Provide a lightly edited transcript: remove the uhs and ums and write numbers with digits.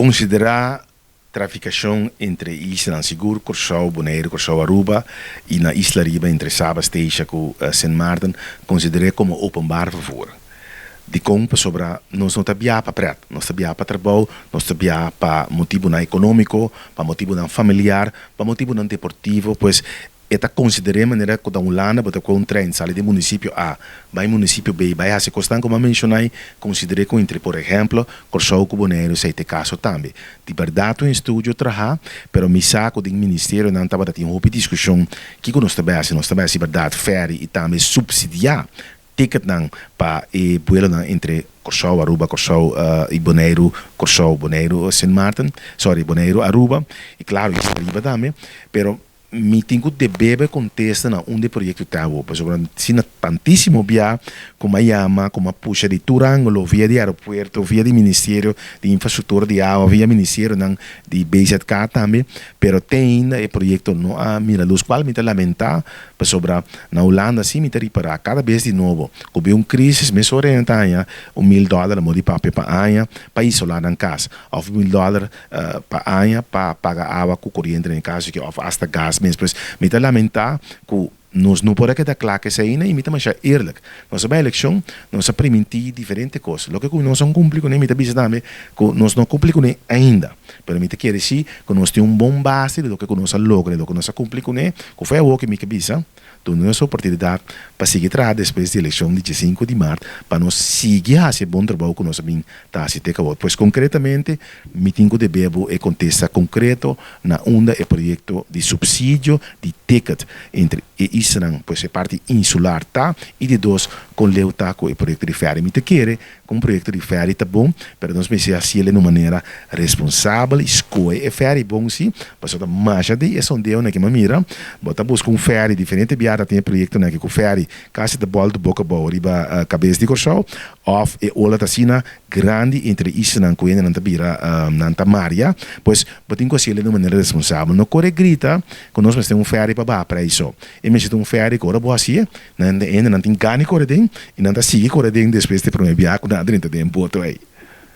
Konsiderá trafikashon entre e islanan, sigur Kòrsou, Boneiru, Kòrsou, Aruba i na Isla Riba entre Saba, Statia ku Sint Maarten, konsider'é komo openbaar vervoer. Dikon? Pasobra nos no ta biaha pa prèt, nos ta biaha pa trabou, nos ta biaha pa motibunan ekonómiko, pa motibunan familiar, pa motibunan deportivo, pues E ta konsider'é manera ku ta Hulanda bo ta kohe un trein sali di munisipio A bai munisipio B bai hasi kosnan ku bo a menshoná i konsider'é ku entre por ehèmpel Kòrsou ku Boneiru esei ta e kaso tambe. Di bèrdat un estudio traha pero mi sa ku den ministerionan tabata tin hopi diskushon kiko nos ta bai hasi nos ta bai hasi bèrdat fèri i tambe supsidiá ticketnan pa e buelonan entre Kòrsou, Aruba, Kòrsou i Boneiru, Kòrsou, Boneiru, Sint Maarten, sorry Boneiru, Aruba i klaro Isla Riba tambe pero Mi tin ku debebe kontesta na un di e proyekto ta awo, pasobra asina tantísimo bia ku mi a yama, ku mi a pusha di tur ángulo, via di aeropuerto, via di Ministerio di Infrastruktura di Awa, via ministerionan di BZK tambe, pero te ainda e proyekto no a mira lus, kual mi ta lamentá, pasobra na Hulanda si mi ta ripará kada bes di nobo ku bin un krísis mesora hende ta haña un mil dòler a mor di papia pa aña pa isolá nan kas, òf mil dòler pa aña pa paga awa ku koriente den e kaso aki òf asta gas mes. Pues mi ta lamentá ku nos no por a keda kla ku esei i mi ta masha eerlijk. Nos a bai elekshon, nos a primintí diferente kos. Loke ku nos a kumpli kuné mi ta bisa tambe ku nos no a kumpli kuné ainda. Pero mi ta kere si ku nos tin un bon base di loke ku nos a logra i loke nos a kumpli kuné ku foi awor ku mi ke bisa. Duna nos oportunidat pa sigui traha despues di elekshon di diesinku di mart pa nos sigui hasi e bon trabou ku nos a bin ta hasi te kawot. Pues konkretamente mi tin ku debe bo e kontesta konkreto na unda e proyekto di supsidio di ticket entre e islanan, pues e parti insular ta i di dos kon leu ta ku e proyekto di ferry. Mi ta kere Ku un proyekto di fèri ta bon, pero nos mester hasiel den un manera responsabel i skohe e fèri bon si, pasobra ta masha di e sondeonan ke mi a mira, bo ta buska un fèri, diferente bia ta tin e proyektonan aki ku fèri kasi ta bòltu boka abou riba kabes di Kòrsou, òf e ola ta asina grandi entre e islanan ku hendenan ta bira nan ta maria, pues bo tin ku hasiel den un manera responsabel, no kore grita ku nos mester un fèri pa baha preis so, e mester ta un fèri ku ora bo hasié Nan ta hende, nan tin gana di kore den i nan ta sigui kore den despues di e prome biaha ku nan a drenta den e boto ei.